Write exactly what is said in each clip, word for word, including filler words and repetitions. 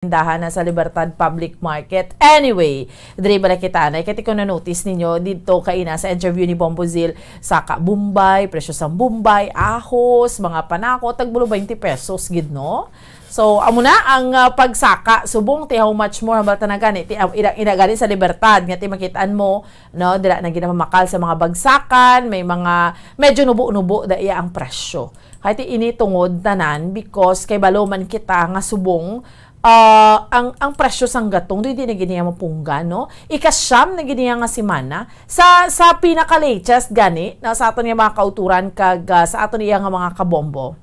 tindahan na sa Libertad Public Market. Anyway, diri bala kita na, kay kung na-notice ninyo dito kaina sa interview ni Bombo Zil, saka Bombay, presyo sang Bombay, ahos, mga panako, tagbulo twenty pesos gid, no? So, amo na ang, ah, pagsaka subong ti how much more hambal ta na gani ti, ah, ina, ina gani sa Libertad nga ti makitaan mo, no, dira na ginapamakal sa mga bagsakan, may mga medyo nubo-nubo da iya ang presyo. Kay ti ini tungod tanan because kay balo man kita nga subong, ah, ang, ang presyo sang gatong di, di na gid niya mapunggan, no? Ikasyam na gid niya nga semana sa, sa pinaka-latest gani na sa aton nga mga kauturan kag, ah, sa aton iya nga mga kabombo.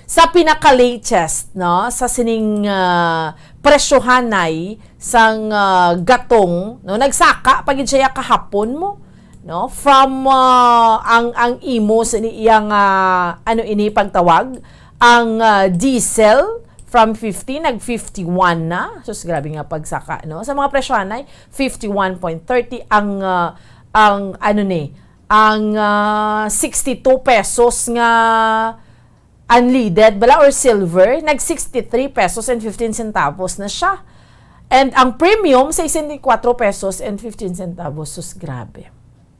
Sa pinaka-latest, no, sa sining, ah, presyohanay sang, ah, gatong, no, nagsaka pa gid siya kahapon mo, no, from, ah, ang, ang imo sa ni iyang, ah, ano ini pagtawag, ang, ah, diesel from fifty nag fifty-one na. Sus, grabe nga pagsaka, no? Sa mga presyohanay, fifty-one point thirty ang, ah, ang ano ni, ang, ah, sixty-two pesos nga unleaded bala or silver, nag sixty-three pesos and fifteen centavos na siya. And ang premium, sesenta y cuatro pesos and fifteen centavos. Sus, grabe.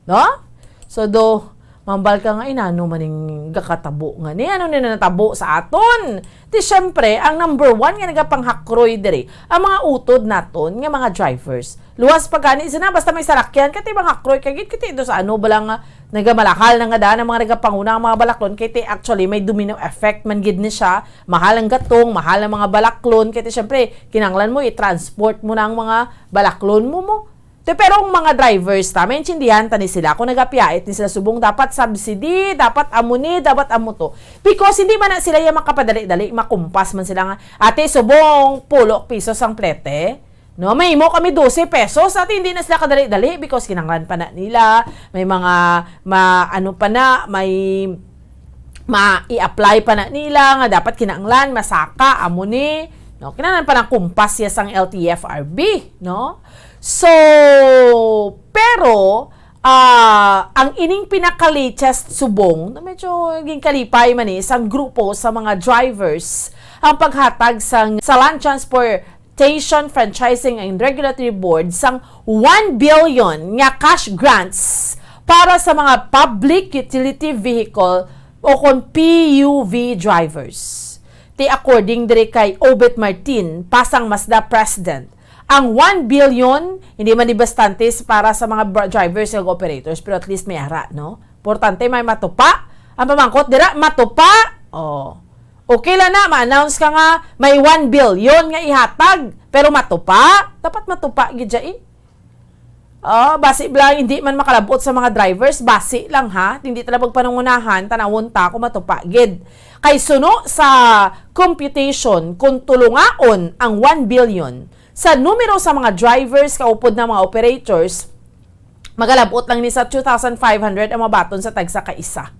No? So, do, mambal ka nga, inano man ning gakatabo nga ni? Ano ni natabo sa aton? Ti, syempre, ang number one nga nagapanghakroy diri, ang mga utod naton nga mga drivers. Luwas pa gani sina, basta may sarakyan, kati mga hakroy, kay gid, kati do sa ano, bala nga, nagamalahal na nga daan ang mga nagapanguna ang mga balaklon, kay ti, actually, may domino effect man gid ni siya. Mahal ang gatong, mahal ang mga balaklon, kay ti, syempre, kinahanglan mo, i-transport mo na ang mga balaklon mo mo. Te, pero ang mga drivers ta, maintindihan ta ni sila kung nagapiyait ni sila subong dapat subsidy, dapat amo ni, dapat amo to. Because hindi man na sila yung makapadali-dali, makumpas man sila nga, "Ate, subong, pulo pisos ang plete." No, may mo kami dose pesos, ate, hindi na sila kadali-dali because kinanglan pa na nila, may mga, ma, ano pa na, may ma-i-apply pa na nila nga dapat kinanglan masaka amo ni, no? Kinanglan pa ng kumpas ya sang L T F R B, no? So, pero, ah, ang ining pinaka-latest subong, na medyo naging kalipay man ni, sang grupo sa mga drivers, ang paghatag sang, sa Land Transportation Franchising and Regulatory Board sang one billion nga cash grants para sa mga public utility vehicle o kon P U V drivers. Ti according diri kay Obet Martin, Pasang Mazda President, ang one billion hindi man ni bastante para sa mga bra-, drivers ug operators, pero at least may ara, no? Importante may matupa. Ang pamangkot dira, matupa. Oh. Okay lang na, ma-announce ka nga may one billion nga ihatag, pero matupa? Dapat matupa gid siya, eh. Oh, basi lang, hindi man makalabot sa mga drivers, basi lang ha, hindi talaga panungunahan, tanawon ta kung matupa gid. Kay suno sa computation, kung tulungaon ang one billion sa numero sa mga drivers kaupod ng mga operators, magalabot lang ni sa two thousand five hundred ang mabaton sa tagsa ka isa.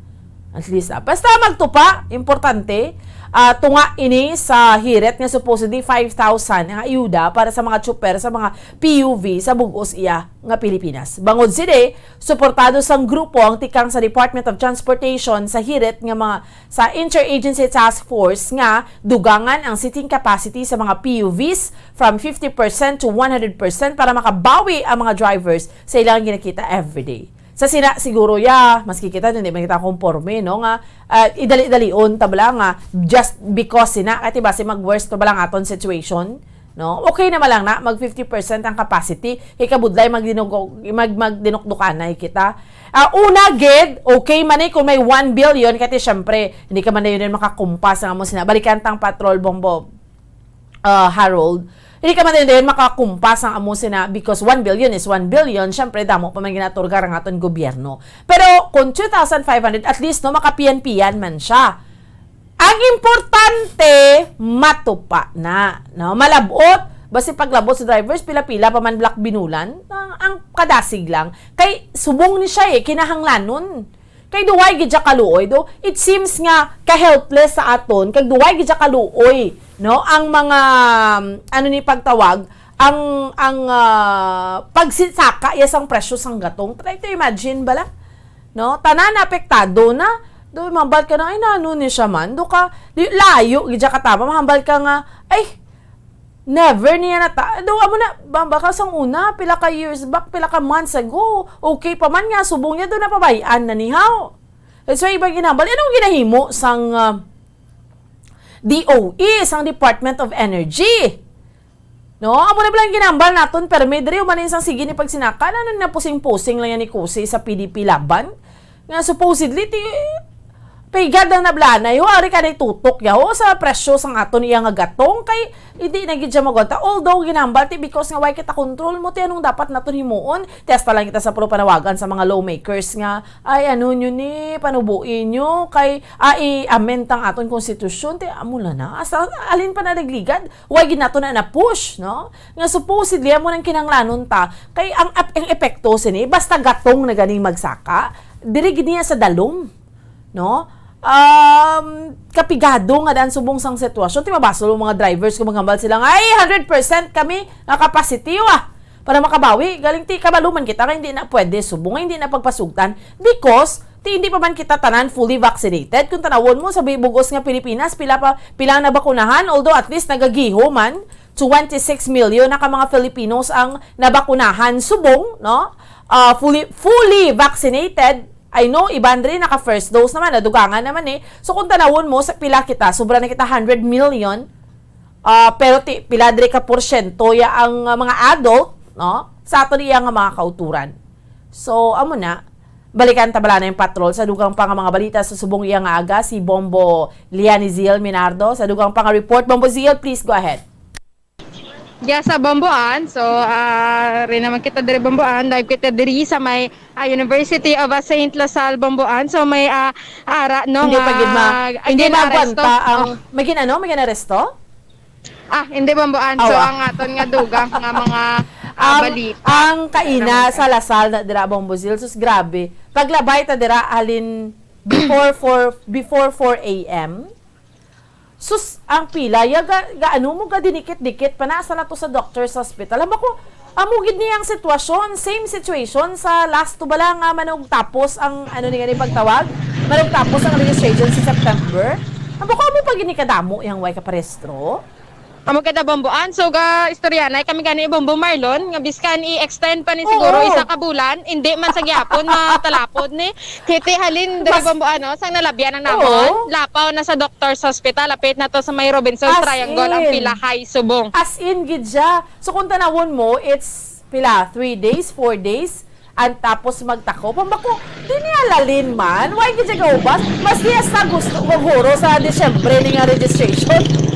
At least, ah, basta magtupa, importante. Ah, tunga ini sa hirit nga supposedly five thousand nga ayuda para sa mga tsuper sa mga P U V sa bug-os iya nga Pilipinas. Bangod sini, suportado sang grupo ang tikang sa Department of Transportation sa hirit nga mga sa Interagency Task Force nga dugangan ang seating capacity sa mga P U Vs from fifty percent to one hundred percent para makabawi ang mga drivers sa ilang ginakita everyday. Sa sina, siguro, ya, maski kita, hindi man kita konforme, no, nga, ah, idali-dalion ta bala nga just because sina, kay ti basi mag-worse pa bala ang aton situation, no? Okay na man lang na, mag fifty percent ang capacity, kay kabudlay magdinug-, mag-, magdinukdukanay kita. Ah, una gid, okay man ni kung may one billion, kay ti syempre, hindi ka man dayon makakumpas ang amo sina. Balikan tang patrol, Bombo, ah, Harold. Hindi ka man dayon makakumpas ang amo sina because one billion is one billion. Syempre, damo pa man ginaturgar ang aton gobyerno. Pero kung two thousand five hundred, at least, no, makapiyan-piyan man siya. Ang importante, matupa na, no? Malabot, basi paglabot sa drivers, pila-pila pa man black binulan, ang, ang kadasig lang. Kay subong ni siya, eh, kinahanglanon. Kay duway gid siya kaluoy, do. It seems nga ka-helpless sa aton, kag duway gid siya kaluoy, no? Ang mga, um, ano ni pagtawag, ang, ang, ah, pagsisaka iya sang presyo sang gatong. Try to imagine bala, no? Tanan apektado na. Do, mahambal ka na, "Ay, nano ni siya man?" Do ka, di, layo gid siya katama, mahambal ka nga, "Ay, Never niya nata-, do, amo na, ba-, baka sang una, pila ka years back, pila ka months ago, okay pa man nga, subong niya, do napabay-an na ni, haw. That's why iba ginambal. Anong ginahimo sang, ah, D O E, sang Department of Energy? No? Amo na bala ang ginambal naton, permi diri, human sang sige ni pagsinaka, ano na pusing-pusing lang yan ni Kusi sa P D P Laban? Nga supposedly, ti, pigad na nablanay, ho, ari ka na itutok, ya, ho, sa presyo sang aton iya nga gatong, kay hindi na gid siya magwanta. Although, ginambal, ti, because nga, why kita control mo, ti, anong dapat naton himuon? Ti, hasta lang kita sa pro panawagan sa mga lawmakers nga, ay, ano nyo ni, panubuin nyo, kay, ah, i-amend tang aton konstitusyon, ti, amo na na. Hasta, alin pa na nagligad? Why gid nato na na-push, no? Nga supposedly, amo nang kinahanglanon ta. Kay ang ap-, ang epekto sini, basta gatong na ganing magsaka, diri gid niya sa dalom, no? Um, kapigado nga daan subong sang sitwasyon. Ti mabasol ang mga drivers kung maghambal sila nga, "Ay, hundred percent kami nga capacity, ah, para makabawi." Galing ti kabalo man kita nga hindi na pwede subong, nga hindi na pagpasugtan. Because, ti hindi pa man kita tanan fully vaccinated. Kung tanawon mo sa bi-, bugos nga Pilipinas, pila pa, pila ang nabakunahan, although at least nagagiho man, twenty-six million na ka mga Filipinos ang nabakunahan subong, no? Ah, fully, fully vaccinated. I know, iban diri naka first dose naman, nadugangan naman eh. So kung tanawon mo, sa pila kita, sobra na kita hundred million. Ah, pero ti, pila diri ka porsyento ya ang, ah, mga adult, no? Sa ato diya nga mga kauturan. So, amo na. Balikan ta bala na yung patrol sa dugang pa nga mga balita sa subong iya nga aga, si Bombo Lianizil Minardo. Sa dugang pa nga report, Bombo Zil, please go ahead. Yes, sa Bomboan. So, ah, rin naman kita diri Bomboan. Live kita diri sa may, ah, University of, ah, Saint La Salle, Bomboan. So, may, ah, ara, no, Hindi pa gid ma-, nga, hindi again, magwanta aresto. ang, Oh. may gin-, ano? May ginaresto? Ah, hindi Bomboan. So, Awa. Ang aton nga dugang nga mga, ah, Ang, balita. ang kaina sa La Salle na dira, Bombo Zil, sus, grabe. Paglabay ta dira, halin before four, before four a m. Sus, ang pila, ya ga, ga, ano mo, ga dinikit-dikit pa na, asa na to sa doctor's hospital. Amo ko, amo gid niya ang sitwasyon, same situation sa last two bala nga manugtapos ang, ano ni gani pagtawag? Manugtapos ang registration sa September. Amo ko, amo pa gid ni kadamo yang way kaparehistro. Amo kita Bomboan. So, ga istoryanay kami gani Bombo Marlon, nga biskan i-extend pa ni siguro Oo. Isa ka bulan, hindi man sa gyapon matalapod ni. Kiti halin diri Mas- Bomboan, no? Sang nalabyan ang namon. Oo. Lapaw na sa Doctor's Hospital, apit na to sa may Robinson As Triangle, ang in. pila high subong. As in, gid siya. So, kung tanawon mo, it's pila, three days, four days, and tapos magtakop. Ang bako, di niya lalin man. Why gid siya gaubas? Mas niya sa gusto, maguro sa Disyembre ni nga registration.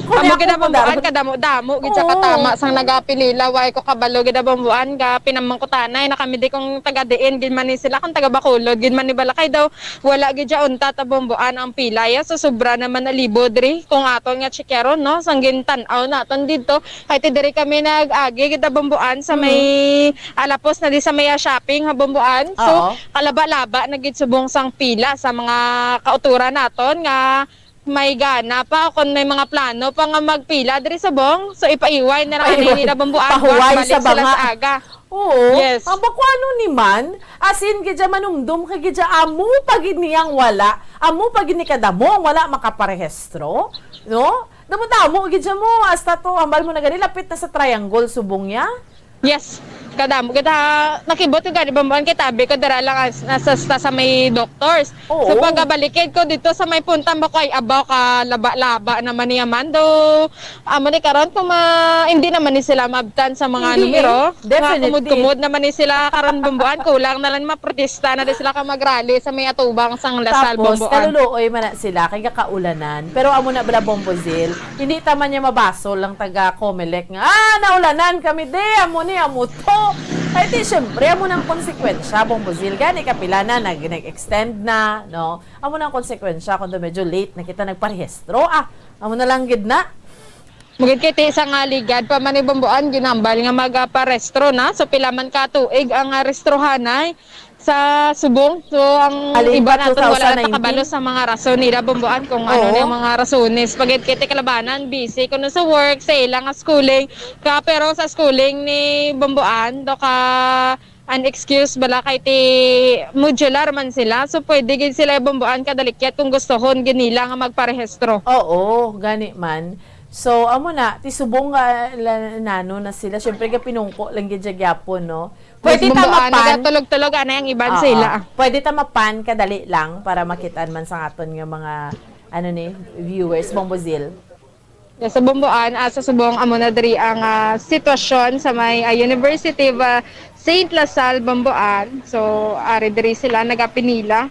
Kung Amo niya gid kung Bomboan, daron- kadamo-damo gid siya Oo. katama sang nagapilila, way ko kabalo gid Bomboan, ga pinamangkutanay na kami di kung taga diin gid man ni sila, kung taga Bacolod gid man ni bala, kay daw wala gid siya unta ta Bomboan ang pila ya, so sobra naman na libo diri kung aton nga checkeron, no, sang gintan-aw naton didto, kay ti diri kami nag-agi gid Bomboan sa may alapos na di sa may shopping ha Bomboan, so Oo. kalaba-laba na gid subong sang pila sa mga kauturan naton nga may gana pa, kung may mga plano pa nga magpila diri subong, so ipaiway na lang Paiway. Ani nila Bomboan, Pahuway balik sa sila banga. Sa aga. Oo. Yes. Ang bako ano ni man, as in, gid siya manumdum ka gid siya, amo pa gid niyang wala, amo pa gid ni kadamo ang wala makaparehistro, no? Damo-damo gid siya mo, hasta to, hambal mo na gani, lapit na sa triangle, subong niya. Yes. Kadamo kita nakibot ko gani Bomboan, kita abi ko dira lang as, nasa sa, sa may doctors. Oo. So pagkabalikid ko dito sa may punta ba ko, ay abaw ka laba-laba naman niya man do. Amo ni karon kung ma, hindi naman ni sila mabtan sa mga Hindi, numero. eh. Definitely. Kumud-kumud naman ni sila karon Bomboan, kulang na lang maprotesta na di sila ka magrally sa may atubang sang La Salle Tapos, Bomboan. Kaluluoy man na sila kay kaulanan. Pero amo na bala Bombo Zil, hindi ta man niya mabasol ang taga Comelec nga, "Ah, naulanan kami, de, amo ni, amo to." Ay, ti, syempre, amo nang konsekwensya, Bombo Zil. Gani, kapila na, nag, nag-extend na, no? Amo nang konsekwensya kung medyo late na kita nagparehistro. Ah, amo na lang gid na. Mugid kay ti sa nga ligad pa man ni Bomboan, ginambal nga magaparehistro na. So, pila man ka tuig ang, ah, rehistrohanay sa subong. So, ang Alin iba ba, naton wala two thousand nineteen? Nakabalo sa mga rason nila Bomboan kung ano Oo. ni mga rasones. Pagid kay ti kalabanan, busy kuno sa work, sa ila nga schooling. Ka, pero sa schooling ni Bomboan, do ka an excuse bala kay ti modular man sila. So, pwede gid sila Bomboan kadalikyat kung gustohon gid nila nga magparehistro. Oo, gani man. So, amo na, ti subong nga la-, nano na sila. Siyempre, gapinungko lang gid siya gyapon, no? Pwede ta mapan. Tulog-tulog, ana ang iban sila. Pwede ta mapan kadali lang para makitaan man sa aton nga mga, ano ni, viewers, Bombo Zil. Yes, sa Bomboan, ah, sa subong amo na diri ang, ah, sitwasyon sa may, ah, University of, ah, Saint La Salle, Bomboan. So, ari diri sila nagapinila,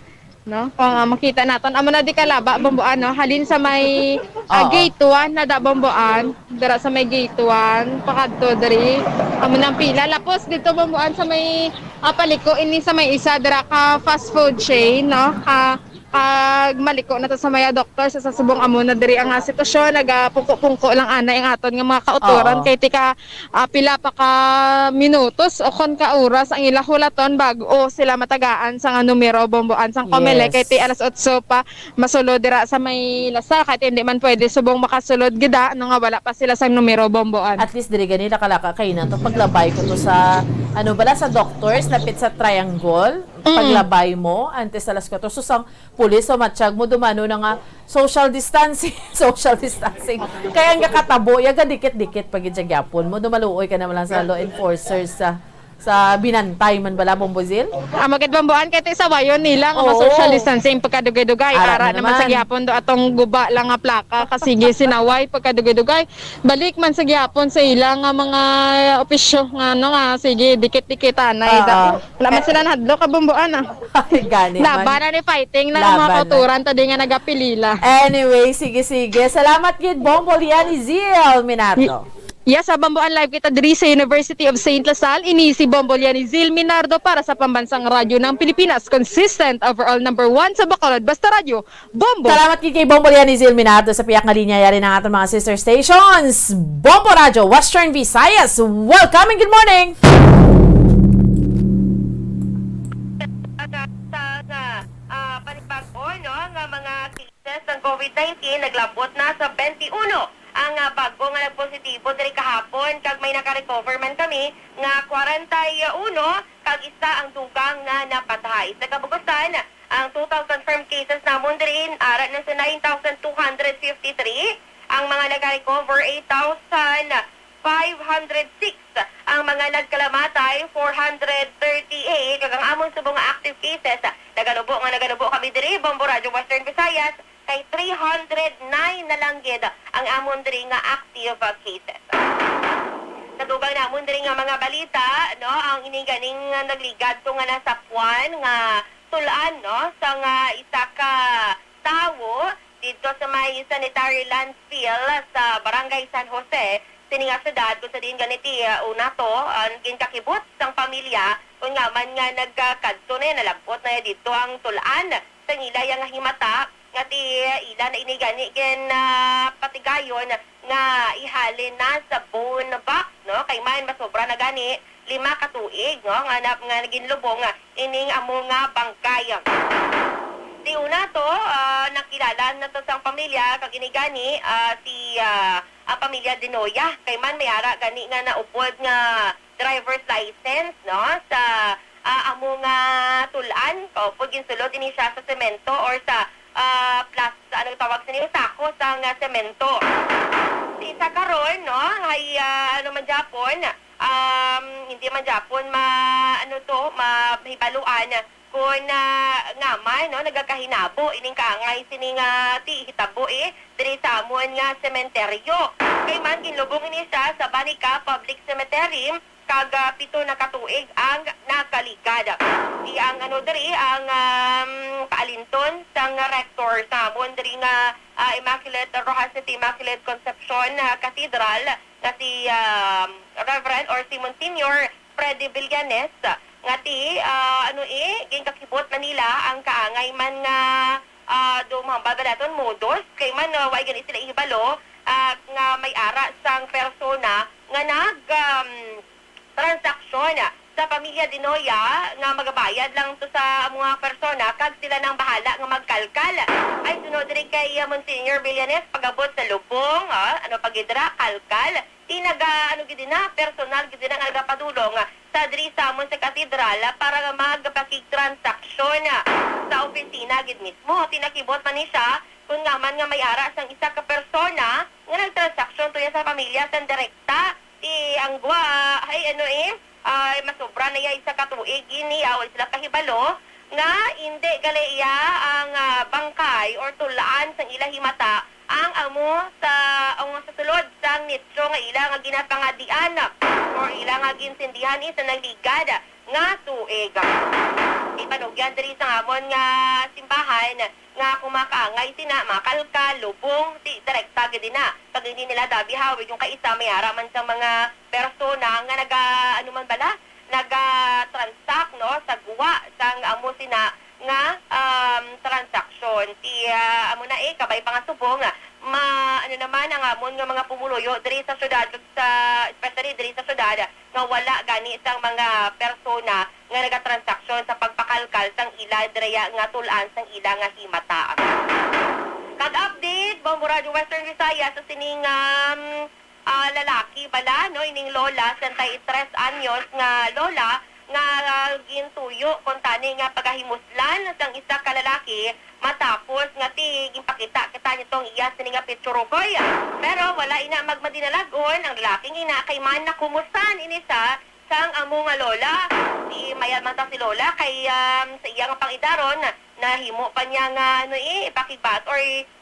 no? Kung, ah, makita naton, amo na di kalaba, Bomboan, no? Halin sa may, ah, gate one na da, Bomboan. Dira sa may gate one, pakadto diri. Amo na ang pila. Lapos dito, Bomboan, sa may, ah, paliko, ini sa may isa, dira ka fast food chain, no? Ka Kag maliko na to sa maya doktor sa, sa subong amo na diri ang, ah, sitwasyon, nagapungko-pungko lang anay ang aton nga mga kautoran kay tika, ah, pila pa ka minutos o kon ka oras ang ila hulaton bag-o sila matagaan sa nga numero, Bomboan, sang Comelec kay ti alas otso pa masulod dira sa may La Salle kay ti hindi man pwede subong makasulod gida no nga wala pa sila sang numero, Bomboan. At least diri gani nakalaka kay na to paglabay ko to sa ano bala sa doctors napit sa triangle paglabay mo antes alas kwatro so sang pulis o matsyag mo, dumano na nga, social distancing, social distancing. Kaya nga katabo, ya gadikit-dikit pa gid siya gyapon mo, dumaluoy ka naman lang sa law enforcers sa sa binantay man bala, Bombozil? Amo gid, Bomboan, kay ti sawayon nila nga ma-social distancing pagkadugay-dugay. Ara naman sa gyapon do atong guba lang nga plaka, kasigi sinaway pagkadugay-dugay. Balik man sa gyapon sa ila nga mga opisyo nga ano nga, sige, dikit-dikit anay. Wala man sila nahadlok, kabumbuan, ah. Ay, gani man. Laban na ni fighting na ang mga kauturan ta di nga nagapilila. Anyway, sige, sige. Salamat gid, Bombo Liani Zil Minato. Yes, sa Bomboan live kita diri sa University of Saint La Salle. Ini si Bombo Liani Zil Minardo para sa Pambansang Radyo ng Pilipinas, consistent overall number one sa Bacolod Basta Radyo. Bombo. Salamat gid kay Bombo Liani Zil Minato sa piyak nga linya. Yari na ang aton mga sister stations. Bombo Radyo, Western Visayas. Welcome and good morning. Sa, sa, sa, ah, panibag-o, no, nga mga cases ng COVID nineteen, naglabot na sa twenty-one ang, ah, bago nga nagpositibo diri kahapon, kag may naka-recover man kami nga kwarenta y uno, kag isa ang dugang nga napatay. Sa kabugusan, ang total confirmed cases namon diri ara na sa nine thousand two hundred fifty-three, ang mga naka-recover, eight thousand five hundred six, ang mga nagkalamatay, four hundred thirty-eight, kag ang amon subong nga active cases, naganubo nga naganubo kami diri, Bombo Radyo Western Visayas, kay three hundred nine na lang gid ang amon diri nga active cases. Sa dugang namon diri nga mga balita, no, ang ini ganing nagligad to nga nasapuan nga tul-an, no, sang isa ka tawo didto sa may sanitary landfill sa Barangay San Jose, sini nga syudad, kung sa diin gani ti, uh, una to, ang ginkakibot sang pamilya, kung nga man nga nagkakadto na, nalabot na didto ang tul-an sa ila ya nga himata, nga ti ila na ini gani gin, ah, patigayon nga ihalin na sa bone box, no? Kay man masobra na gani lima ka tuig, no, nga na, nga ginlubong ining amo nga bangkay. Ti una to, ah, nakilala na to sang pamilya, kag ini gani, ah, si, ah, ang pamilya Denoya. Kay man may ara gani nga naupod nga driver's license, no, sa, ah, amo nga tul-an. Kaupod ginsulod ini siya sa semento or sa, ah, plas-, ano tawag sini, sako sang semento. Ti sa karon, no, ay, ah, ano man gyapon, um, hindi man gyapon ma-, ano to, mahibaluan kon, ah, ngaa man, no, nagakahinabo ining kaangay sini nga ti hitabo, eh, diri sa amon nga sementeryo. Kay man ginlubong ini siya sa Banica Public Cemetery, kag, ah, pito na ka tuig ang nakaligad. Ti ang, ano, diri ang, um, kaalinton sang rector sa amon diri nga, ah, Immaculate Rojas City Immaculate Concepcion, ah, Cathedral nga si, um, Reverend or si Monsignor Freddy Villanes, nga ti, ah, ano, eh, ginkakibot na nila ang kaangay man nga, ah, do mahambal ba naton modus, kay man, ah, wa gani sila ihibalo, ah, nga may ara sang persona nga nag, um, transaksyon sa pamilya Denoya nga magabayad lang to sa mga persona kag sila nang bahala nga magkalkal. Ay, sunod diri kay, ah, Monsignor Villanes, pag-abot sa lubong, ah, ano pa gid ra, kalkal, ti naga, ano gid na, personal gid na nga nagapadulong sa diri sa amon sa katedral para nga magpakigtransaksyon sa opisina gid mismo. Ti nakibot man ni siya Kun nga man nga may ara sang isa ka persona nga nagtransaksyon tuya sa pamilya sang direkta, ti ang gwa, ay ano eh, ay masobra na iya isa ka tuig ini, ah, wala sila kahibalo nga indi gali iya ang, ah, bangkay or tulaan sang ila himata ang amo sa, ang sa sulod sang nitso nga ila nga ginapangadian or ila nga ginsindihan sa nagligad nga tuig. Ipanugyan diri sa amon nga simbahan nga kung makaangay sina, makalkal, lubong, ti direkta gid na. Kag hindi nila dabi hawig yung kaisa may ara man sa mga persona nga naga, ano man bala, naga-transact, no, sa guwa sang amo sina nga, um, transaksyon. Ti, ah, amo na eh, kabay pa nga subong, ma, ano naman ang amon nga mga pumuluyo diri sa syudad, kag sa, especially diri sa syudad, nga wala gani sang mga persona nga nagatransaksyon sa pagpakalkal sang ila direya nga tul-an sang ila nga himata. Kag update, Bombo Radyo Western Visayas, sa sining, um, ah, lalaki bala, no, ining lola, sesenta y tres anyos nga lola, nga, ah, gintuyo kuntani nga pagahimuslan sang isa ka lalaki matapos nga ti ginpakita kita nitong iya sini nga pitsurukoy. Pero wala ina magmadinalagon ang lalaking ina kay man nakumusan ini sa sang amo nga lola. Di maya man ta si lola kay, um, sa iya nga pangidaron, nahimo pa niya nga, ano, eh, ipakigbat or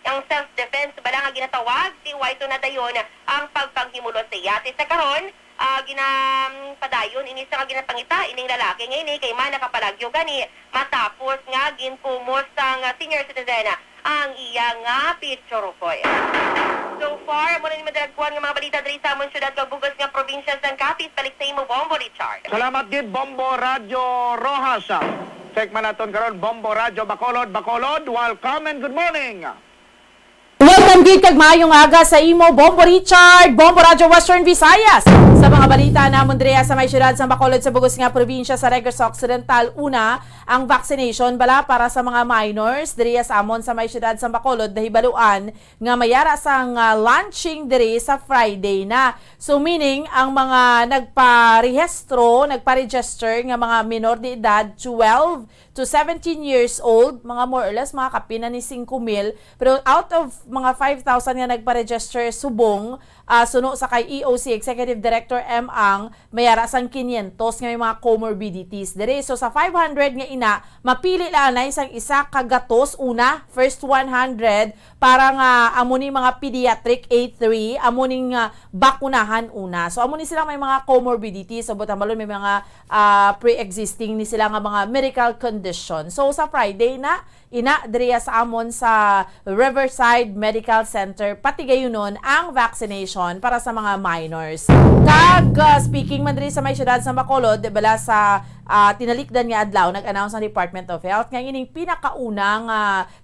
ang self-defense bala nga ginatawag, ti way to na dayon ang pagpanghimulos sa iya. Ti sa karon, ah, ginapadayon ini sa nga ginapangita ining lalaki nga ini kay man nakapalagyo gani matapos nga ginpumos sang senior citizen ang iya nga pitsurukoy. So far, muna ni madalagkuan nga mga balita diri sa amon syudad kag bug-os nga probinsya sang Capiz. Balik sa imo, Bombo Richard. Salamat gid, Bombo Radyo Rojas. Check man naton karon, Bombo Radyo Bacolod, Bacolod. Welcome and good morning. Welcome gid kag maayong aga sa imo, Bombo Richard, Bombo Radyo Western Visayas. Sa mga balita namon diri sa may syudad sa Bacolod sa bug-os nga probinsya sa Negros Occidental, una, ang vaccination bala para sa mga minors diri sa amon sa may syudad sa Bacolod, nahibaluan nga mayara sang, ah, launching diri sa Friday na. So, meaning, ang mga nagparehistro, nagpa-register nga mga minor de edad, twelve to seventeen years old, mga more or less, mga kapin na ni singko mil, pero out of mga five thousand nga nagpa-register subong, ah, suno sa kay E O C Executive Director M Ang, mayara sang quinientos nga may mga comorbidities diri. So, sa five hundred nga ina, mapili lang anay sang isa ka gatos una, first one hundred, para nga amo ni mga pediatric A three, amo ning, ah, bakunahan una. So, amo ni sila may mga comorbidities. So, buot hambalon may mga, ah, pre-existing ni sila nga mga medical condition. So, sa Friday na, ina, diriya sa amon sa Riverside Medical Center, patigayunon ang vaccination para sa mga minors. Kag, ah, speaking man diri sa may syudad sa Bacolod, bala sa, ah, tinalikdan nga adlaw, nag-announce ang Department of Health nga ining pinakauna nga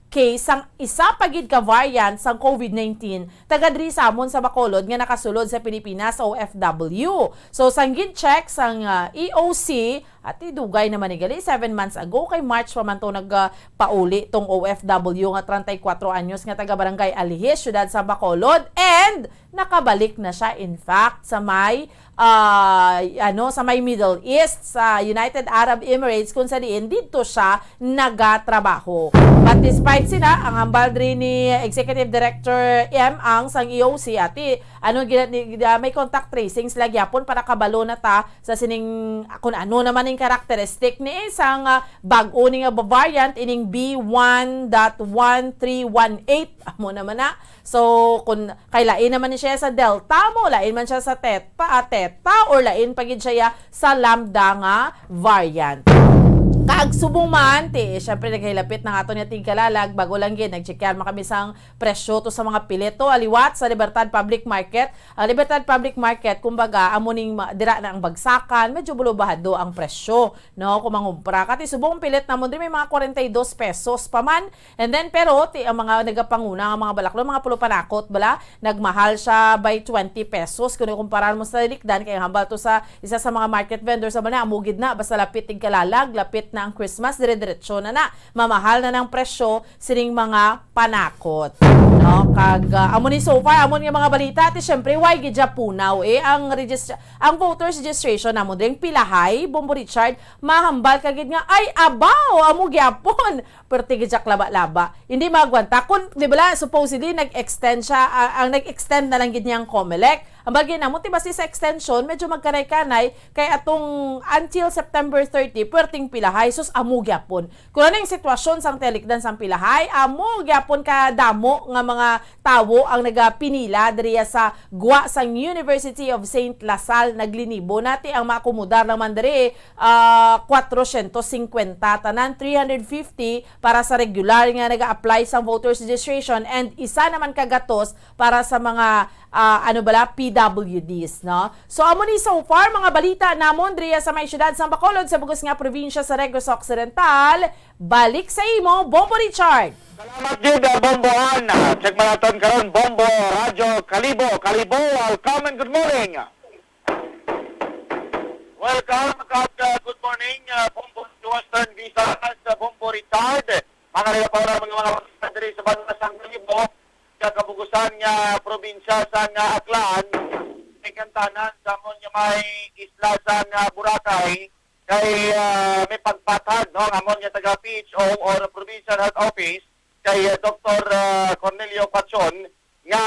case sang isa pa gid ka variant sang COVID nineteen taga diri sa amon sa Bacolod nga nakasulod sa Pilipinas, O F W. So, sang gin-check sang, ah, E O C, at dugay naman ni gali, seven months ago, kay March pa man to nagpauli tong O F W nga treinta y cuatro anyos nga taga Barangay Alihis, siyudad sa Bacolod, and nakabalik na siya, in fact, sa may, ah, ano, sa may Middle East, sa United Arab Emirates, kung sa diin didto siya nagatrabaho. But despite sina, ang hambal diri ni Executive Director M Ang sang E O C, ati, ano, gina-, ni-, gina-, may contact tracing sila gyapon para kabalo na ta sa sining, kung ano naman ning characteristic ni sang, ah, bag-o ni nga variant, ining B one dot one three one eight. Amo naman na. So, kung kay lain naman ni siya sa Delta mo, lain man siya sa Theta, ah, Theta, or lain pa gid siya sa Lambda nga variant. Kag subong man, ti, syempre, naghilapit na nga aton nga tigkalalag, bago lang gid, nag-check yan, makami sang presyo to sa mga pilit to, aliwat sa Libertad Public Market. Ang Libertad Public Market, kumbaga, amo ning ma-, dira na ang bagsakan, medyo bulubahado ang presyo, no? Kung mangumpra ka, ti subong pilit namon diri may mga forty-two pesos pa man. And then, pero, ti, ang mga nagapanguna nga mga balaklon, mga pulo panakot, bala, nagmahal siya by twenty pesos. Kung ikumpara mo sa likdan, kay hambal to sa isa sa mga market vendor sa bala, amo gid na, basta lapit tigkalalag, lapit na ang Christmas, dire-diretso na na. Mamahal na ng presyo sining mga panakot. No? Kag ah, amo ni so far, amo nga mga balita, ti syempre, why gid siya punaw, eh, ang regist-, ang voters registration namo ding pilahay, Bombo Richard, mahambal ka gid nga, ay, abaw, amo gyapon. Perti gid siya laba-laba. Hindi magwanta. Kung, di ba, supposedly, nag-extend siya, ah, ang nag-extend na lang gid niyang Comelec. Ang bagay namo, ti basi sa extension, medyo magkanay-kanay, kay atong until September thirty, puwerteng pilahay, sus, amo gyapon. Kung ano yung sitwasyon sang tinikdan sang pilahay, amo gyapon kadamo nga mga tawo ang nagapinila diriya sa gwa sang University of Saint La Salle. Naglinibo na ti ang maakomodar lang man diri, ah, kwatrosyentos singkwenta tanan, three hundred fifty para sa regular nga naga-apply sang voters registration and isa naman ka gatos para sa mga, ah, ano bala, P W Ds, no? So, amo ni so far mga balita namon diriya sa may siyudad sang Bacolod, sa bug-os nga probinsya sa Negros Occidental. Balik sa imo, Bombo Richard. Salamat gid, ah, Bombo Ann. Ah, check man naton karon, Bombo Radyo Kalibo. Kalibo, welcome and good morning. Welcome, kag, ah, good morning, ah, Bombo Western Visayas, ah, Bombo Richard. Mga nila pa mga mga diri sa banwa sang Kalibo, sa kabugusan nga probinsya sang Aklan, may kantanan sa amon nga may isla sang Boracay, kay, ah, may pagpatag, no, ang amon nga taga P H O or Provincial Health Office kay, ah, Doktor, ah, Cornelio Pachon nga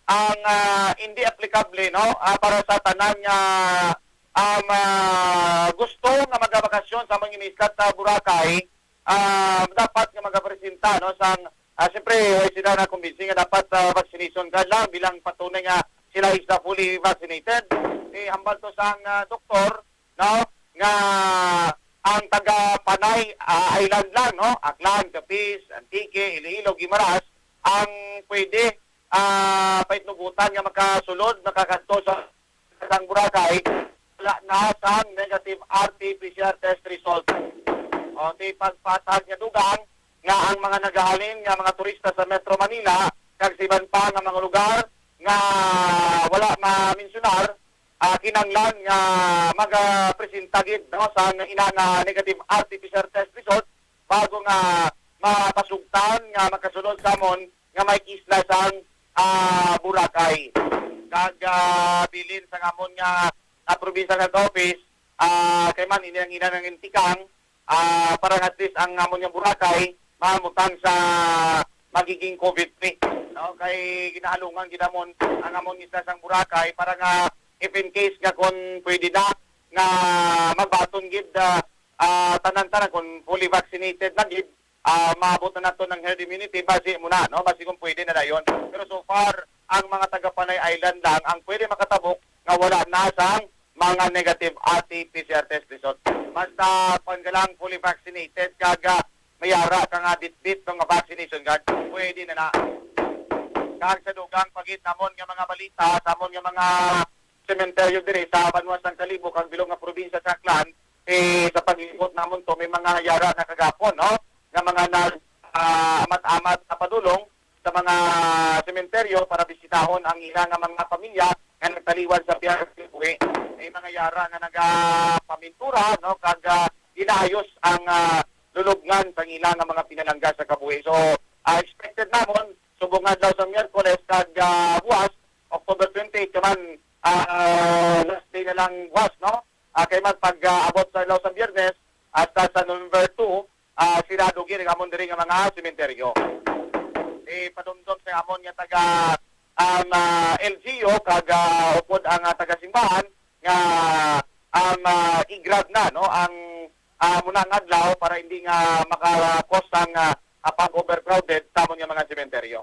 ang, ah, hindi applicable, no, ah, para sa tanan nga, um, ah, gusto nga magabakasyon sa mga isla sa Boracay, ah, dapat nga magapresenta, no, sang, ah, siyempre, way sila na kumbinsi nga dapat, ah, vaccination card lang bilang patunay nga sila is, ah, fully vaccinated. Eh, hambal to sang, ah, doktor, no, nga ang taga Panay, ah, Island lang, no, Aklan, Capiz, Antique, Iloilo, Guimaras, ang pwede, ah, paitnugutan nga makasulod, makakadto sa sang Boracay, wala na sang negative R T P C R test result. O, ti pagpatag nga dugang nga ang mga nagahalin nga mga turista sa Metro Manila kag sa iban pa nga mga lugar nga wala maminsunar, ah, kinahanglan nga magapresenta gid, no, sang ina nga negative R T P C R test result bago nga mapasugtan nga makasulod sa amon nga may isla sang, ah, Boracay. Kag, ah, bilin sa amon nga, ah, provincial health office, ah, kay man ini ang ina nga gintikang, ah, para at least ang amon nga Boracay mahamutang sa magiging COVID free, no? Kay ginaalungan gid amon ang amon isla sang Boracay para nga if in case nga kon pwede na nga magbaton gid, ah, ah, tanan-tanan kon fully vaccinated na gid, ah, maabot na nato ng herd immunity, basi mo na, no? Basi kung pwede na dayon. Pero so far, ang mga taga Panay Island lang ang pwede makatabok nga wala na sang mga negative R T P C R test result. Basta, kuwan ka lang, fully vaccinated, kag, ah, may ara ka nga bitbit nga vaccination card, pwede na na. Kag sa dugang pa gid namon nga mga balita, sa amon nga mga sementeryo diri sa banwa sang Kalibo kag bilog nga probinsya sa Aklan, eh, sa pag-ikot namon to, may mga yara na kagapon, no? Nga mga nag, ah, amat-amat sa padulong sa mga sementeryo para bisitahon ang ila nga mga pamilya nga nagtaliwan sa biyahe sa kabuhi. May mga yara nga nagapamintura, no? Kag, ah, ginaayos ang, ah, lulubngan sa ila nga mga pinalangga sa kabuhi. So, ah, expected namon subong adlaw sa Miyerkules kag, ah, buwas, October twenty-eight, kay man, ah, last day na lang buwas, no? Ah, kay man pag, ah, abot sa adlaw sa Biyernes, hasta sa November two, ah, sirado gid ang amon diri nga mga sementeryo. Ipadumdom sa amon nga taga, um, ah, L G U kag, ah, upod ang, ah, taga-simbahan nga, um, ah, i-grab na, no, ang, ah, muna nga adlaw para hindi nga maka-cause ang, ah, ah, pag-overcrowded sa amon nga mga sementeryo.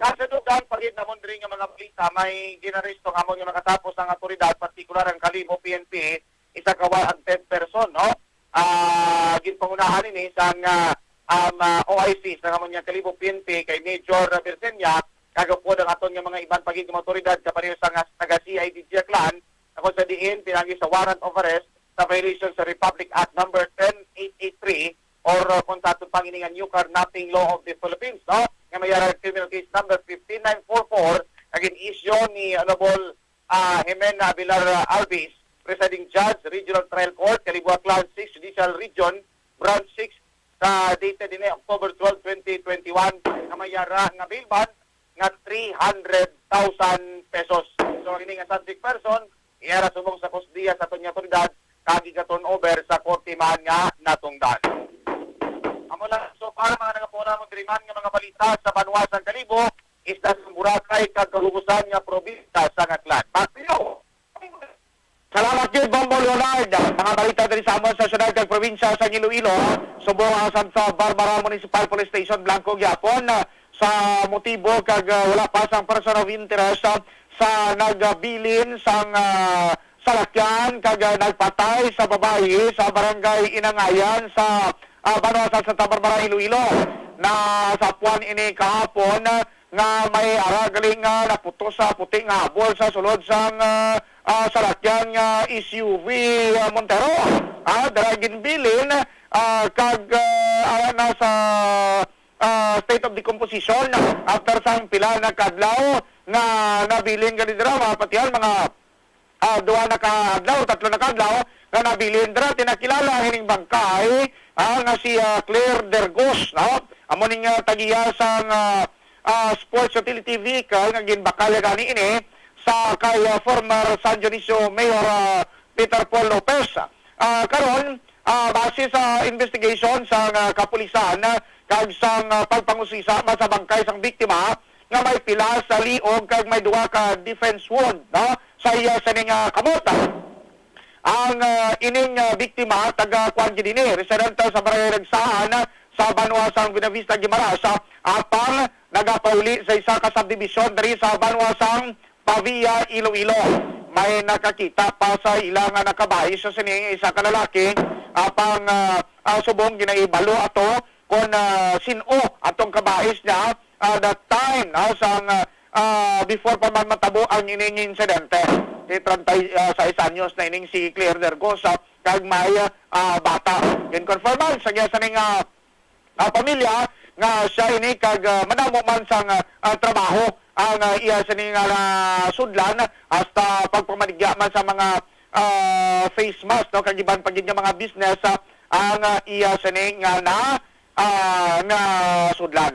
Sa dugang pa gid namon diri nga mga balita, may ginaresto nga amon nga makatapos ang awtoridad, partikular ang Kalibo P N P, isa ka wanted person, no? Ah, ginpangunahan ini sang, ah, um, ah, O I C sa amon nga Kalibo P N P kay Major Bertenia, kag upod ang aton nga mga iban pa gid nga mga awtoridad kapareho sa nga taga C I D G Aklan, na kung sa diin pinagi sa warrant of arrest sa violation sa Republic Act number ten eight eight three or, uh, kung sa aton pang ini nga New Carnapping Law of the Philippines, no? Nga may ara criminal case number fifteen nine four four, nga gin-issue ni Honorable, ah, Jimena Abelar, ah, Alvis, Presiding Judge, Regional Trial Court, Kalibo, Aklan six Judicial Region, Branch six, sa dated ini October twelve, twenty twenty-one, nga may yara nga bail bond nga three hundred thousand pesos. So, ang ini nga subject person, iyara subong sa kustodiya sa aton nga awtoridad, kag iga-turn over sa korte man nga natungdan. Amo lang, so, para mga nagapura mo diri man nga mga balita sa banwa sang Kalibo, isla sang Boracay, kag kahubusan nga probinsya sang Aklan. Back to you. Salamat gyud, Bombo Leonard. Mga balita diri sa amon sa syudad kag probinsya sa Iloilo. Subong ang Santa Barbara Municipal Police Station, blanco gyapon, ah, sa motibo kag, ah, wala pa sang person of interest, ah, sa nagbilin sang, ah, salakyan kag, ah, nagpatay sa babayi sa barangay Inangayan sa, ah, banwa sa Santa Barbara, Iloilo. Nasapuan ini kahapon, ah, nga may ara gali nga naputos sa puti nga habol sa sulod sang, ah, ah, salakyan nga S U V, ah, Montero. Ah, dira ginbilin, ah, kag, ah, ara na sa, ah, state of decomposition after sang pila na ka adlaw nga nabilin gali dira, mga patihan, mga ah, duha na ka adlaw, tatlo na ka adlaw nga nabilin dira. Tinakilala hining bangkay, ah, nga si, ah, Claire Dergos, no? Amo ning, ah, tagiya sang, ah, ah, sports utility vehicle nga ginbakal gani ini sa kay, ah, former San Dionisio Mayor, ah, Peter Paul Lopez. Ah, karon, ah, base sa investigation sang, ah, kapulisan, ah, kag sang, ah, pagpangusisa man sa bangkay sang biktima, nga may pila sa liog kag may duha ka defense wound, no, sa iya sining, ah, kamot. Ang, ah, ining, ah, biktima, taga kuan gid ini, residente sa Barangay Ragsahan, sa banwa sang Buenavista, Guimaras, ah, apang nagapauli sa isa ka subdivision diri sa banwa sang Pavia, Iloilo. May nakakita pa sa ila nga nakabahis sa sining isa ka lalaki, apang, ah, ah, subong ginahibalo ato kon, ah, sin-o atong kabahis niya, ah, that time, no, sang, ah, ah, before pa man matabo ang ining insidente. Kay treinta, ah, sais anyos na ining si Claire Dergos, ah, kag may, ah, bata. Gin-confirman sa iya sining, ah, ah, pamilya nga siya ini kag, ah, madamo man sang, ah, ah, trabaho ang, ah, iya sini nga nasudlan, hasta pagpamaligya man sa mga, ah, face mask, no, kag iban pa gid nga mga business, ah, ang, ah, iya sini nga na, ah, nasudlan.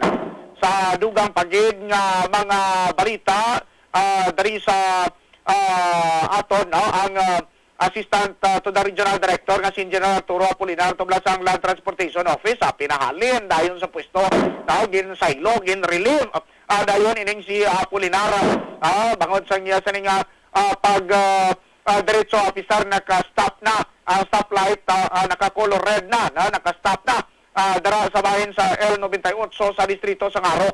Sa dugang pa gid nga mga balita, ah, diri sa, ah, aton, no, ang, ah, Assistant, ah, to the Regional Director nga si Engineer Arturo Apolinar tubla sang Land Transportation Office, ah, pinahalin dayon sa pwesto, no, ginsaylo, ginrelieve, ah, dayon ining si Apolinar, ah, bangod sang iya sini nga, ah, pag, ah, ah, diretso officer, naka-stop na ang stoplight, ah, ah, naka-color red na, no, naka-stop na, ah, dira sa bahin sa L ninety-eight sa distrito sang Jaro.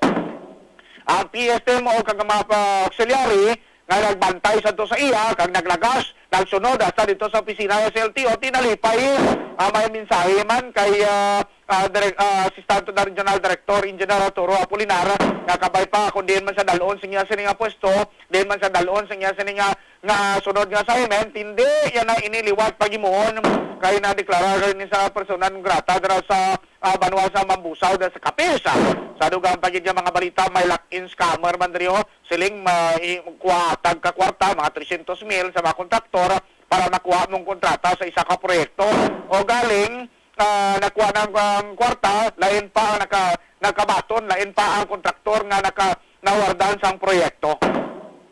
Ang P S T M O kag ang mga, ah, auxiliary nga nagbantay sadto sa iya kag naglagas, nagsunod hasta dito sa opisina sa S L T O, tinalipay, ah, may mensahe man kay, ah, ah, direk-, ah, Assistant to the Regional Director, Engineer Arturo Apolinar, nga kabay pa kung diin man siya dalon sa iya sini nga pwesto, diin man siya dalon sa iya sini nga, nga sunod nga assignment, hindi yana ini liwat paghimuon kay nadeklara ni sa persona non grata dira sa, ah, banwa sa Mambusao, dira sa Capiz. Sa dugang pa gid nga mga balita, may lock-in scammer man diri, oh. Siling ma-, i-, kuha tag ka kwarta, mga tresyentos mil sa mga kontraktor para makuha mong kontrata sa isa ka proyekto. O galing, ah, nakuha na ang, ang kwarta, lain pa ang naka-, nakabaton, lain pa ang kontraktor nga naka-, nawardan sang proyekto.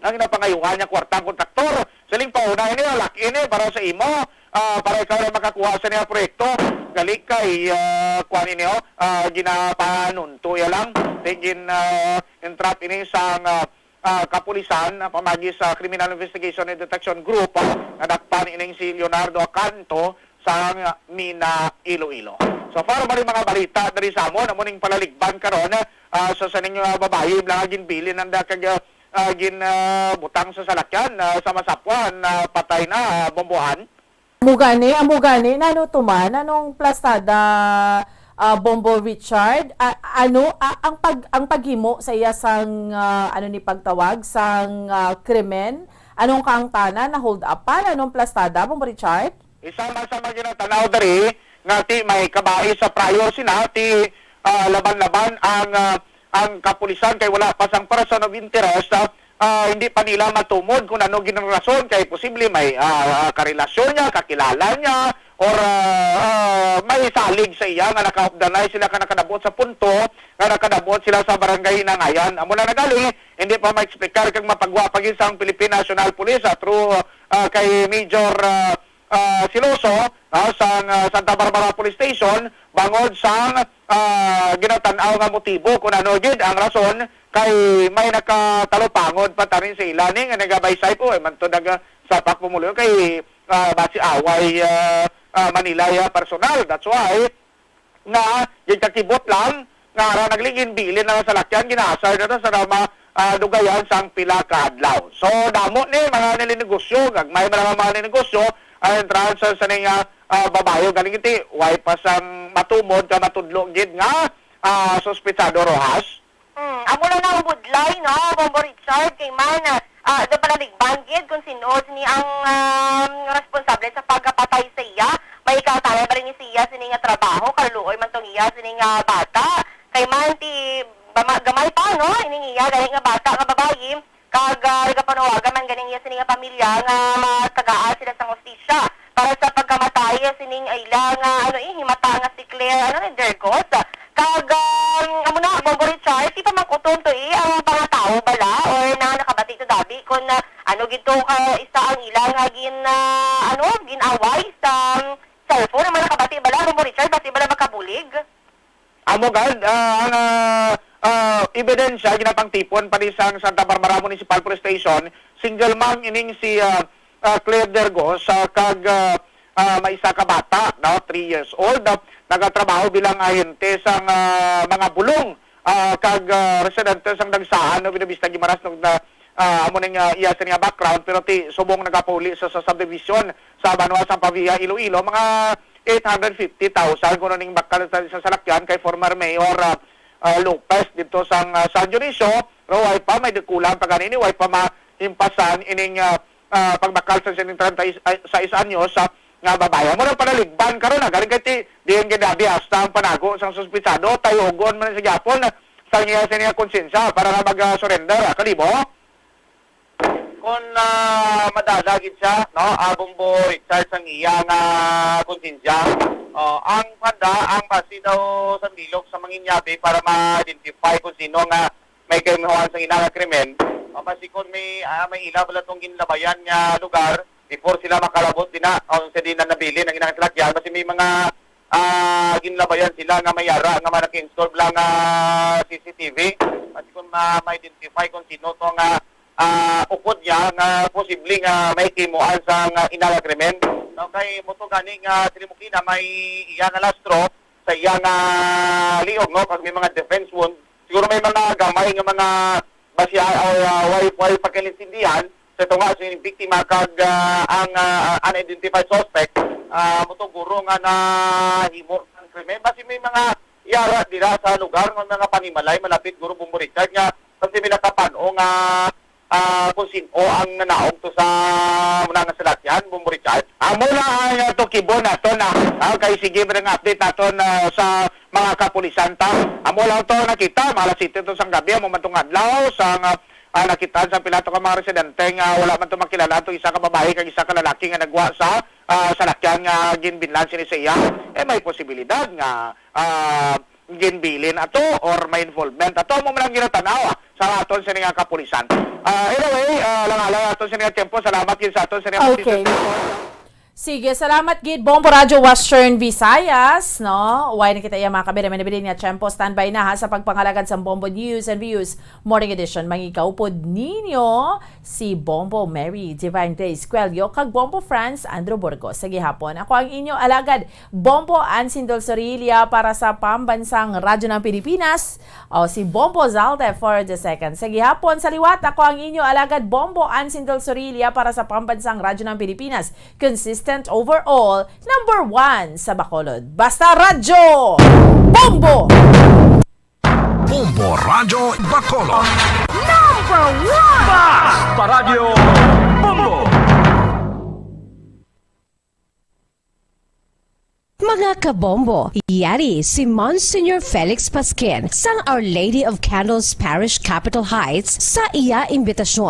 Ang ginapangayuhan niya kwarta ang kontraktor, siling pa una ini, lock ini para sa imo, ah, para ikaw lang makakuha sa niya proyekto. Gali kay, ah, kuan ini, oh, ah, ginapanunto ya lang. Then gin, ah, entrap ini sang, ah, ah, kapulisan, ah, pamagi sa Criminal Investigation and Detection Group, ah, nga dakpan ining si Leonardo Acanto sa Mina, Iloilo. So far, mali mga balita diri sa amon, amo ning palaligban karon, ah, sa sining, ah, babayi nga ginbilin ang da-, kag, ah, ah, gin, ah, butang sa salakyan, ah, sa masapuan, ah, patay na, ah, bombohan. Amo gani, amo gani, nano to man, anong plastada, ah, Bombo Richard? A-, ano, a-, ang pag-, ang paghimo sa iya sang, ah, ano ni pagtawag, sang, ah, krimen? Anong kaangtanan, na-hold up pa? Anong plastada, Bombo Richard? Isa man sa mga ginatanaw diri nga ti may kabahi sa prior sina, ti, ah, laban-laban ang, ah, ang kapulisan kay wala pa sang person of interest, ah, ah, hindi pa nila matumod kung ano gid ang rason, kay posible may, ah, ah, karelasyon niya, kakilala niya, or, ah, ah, may salig sa iya nga nakaupdanay sila ka nakadabot sa punto nga nakadabot sila sa barangay Hinangayan. Amo lang na gali, hindi pa ma-explicar kag mapagwa pa gid sang Philippine National Police, ah, through, ah, kay Major, ah, ah, Siloso, ah, sang, ah, Santa Barbara Police Station bangod sang, ah, ginatan-aw nga motibo kung ano gid ang rason kay may nakatalupangod pa tani sa ila ni nga nagabaysay po, eh, man to nag-, sapak pumuluyo kay, ah, basi away, ah, ah, Manila ya personal. That's why nga gikakibot lang nga ara nagligin bilin na sa lakyan, ginaasar na sa mga, ah, dugayan sang pila ka adlaw. So, damo ni mga nilinegosyo, gagmay man ang mga nilinegosyo, ang entrance sa ning, ah, ah, babayo galing iti, way pa sang matumod ka matudlo gid nga, ah, suspetsado, Rojas. Hmm, amo lang na ang budlay, no, Bombo Richard, kay man, ah, do pala ligban gid kung sino sini ang, um, responsable sa pagkapatay sa iya. May ikataya ba rin ni siya sini nga trabaho, kaluoy man tong iya sini nga bata. Kay man ti bama-, gamay pa, no, ining iya gani nga bata nga babayi, kag, ah, nagapanuwagan man ganing iya sini nga pamilya nga matagaan sila sang hustisya para sa pagkamatay sining ila nga, ano, eh, himata nga si Claire, ano, ni Dergos. Kag, um, amo na, Bombo Richard, ti pamangkuton to, eh, ang pangatawo bala or na nakabati to dabi kung, ah, ano gid to ka isa ang ila nga gin, ah, ano, gin-away sa, um, cellphone. Ang mga nakabati bala, Bombo Richard, basi bala makabulig? Amo gad, ah, ang, ah, ah, ebidensya ginapangtipon pa ni sang Santa Barbara Municipal Police Station, single mom ining si, ah, ah, Claire Dergos, ah, kag, ah, ah, may isa ka bata, no, three years old, ah, nagatrabaho bilang ahente sang, ah, mga bulong, ah, kag, ah, residente sang Dagsaan, no, Buenavista, Guimaras, no, na, ah, amo ning, ah, iya sa niya background, pero ti subong nagapauli sa, sa subdivision sa banwa sang Pavia, Iloilo, mga eight hundred fifty thousand kuno ning bakal sa, sa salakyan kay former Mayor, ah, ah, Lopez dito sang, ah, San Dionisio, pero way pa may kulang pa ganini, way pa mahimpasan ining, ah, ah, pagbakal sa sining treinta y seis anyos, ah, nga babayi. Amo nang panaligban karon, ah, galing kay ti, diin gid abi hasta ang panago sang suspitsado, tayugon man sa gyapon sa niya, sa niya konsensya para nga mag-surrender, ah, kalibo? Kung, ah, madala gid siya, no, ah, Bombo Richard, sang iya nga konsensya. Oh, ang panda, ang basi daw sa bilog sa manginyabi para ma-identify kung sino nga may kahimuan sa ina nga krimen. Ah, basi kung may, ah, may ila bala tong ginlabayan nga lugar before sila makalabot dina, o sa di na nabilin ang ina nga salakyan, basi may mga, ah, ginlabayan sila nga may ara nga mga naka-install lang nga C C T V. Basi kung ma-, ma-identify kung sino to nga, ah, ukod niya nga posible nga may kahimuan sa nga ina nga krimen. No, kay mo to gani nga silimukina may iya nga lastro sa iya nga liog, no? Kag may mga defense wound. Siguro may mga gamay nga mga basya o, ah, way, way pagkaintindihan sa tunga sa biktima kag, ah, ang, ah, unidentified suspect, ah, mo to guro nga nahimo ang krimen. Basi may mga yara dira sa lugar nga mga panimalay malapit guro, Bombo Richard, nga basi may nakapan-o nga, ah, kung sin-o ang nanaog to sa muna nga salakyan, Bombo Richard. Amo na ang, ah, tukibon naton, ah, ah, kay sige, mga update naton, ah, sa mga kapulisan ta. Amo lang to nakita, mga alas siyete to sang gabi, amo man tong adlaw, sa nga, ah, nakitaan sa pila to ka mga residente nga wala man to makilala to isa ka babae kag isa ka lalaki nga nagwa sa, ah, salakyan nga ginbinlan sini sa iya. Eh, may posibilidad nga, ah, ginbilin ato or may involvement ato, amo man ang ginatanaw, ah, sa aton sini nga kapulisan. Ah, anyway, ah, lang alang aton sini nga tiyempo. Salamat gid sa aton sini nga Okay. Sige, salamat gid, Bombo Radyo Western Visayas, no? Way na kita iya mga kabiri-mini-biri nga tiyempo. Standby na, ha, sa pagpangalagad sa Bombo News and Views Morning Edition. Mangikaupod ninyo si Bombo Mary Divine Grace Cuello kag Bombo Franz Andrew Burgos. Sa gihapon, ako ang inyo alagad, Bombo Ansin Del Sorilla para sa Pambansang Radyo ng Pilipinas, o si Bombo Zalde for the second. Sa gihapon, sa liwat, ako ang inyo alagad, Bombo Ansin Del Sorilla para sa Pambansang Radyo ng Pilipinas. Consistent overall, number one sa Bacolod. Basta Radyo! Bombo! Bombo Radyo Bacolod. Number one! Basta Radyo Bombo! Mga Kabombo, yari si Monsignor Felix Pasquin sang Our Lady of Candles Parish, Capitol Heights, sa iya imbitasyon.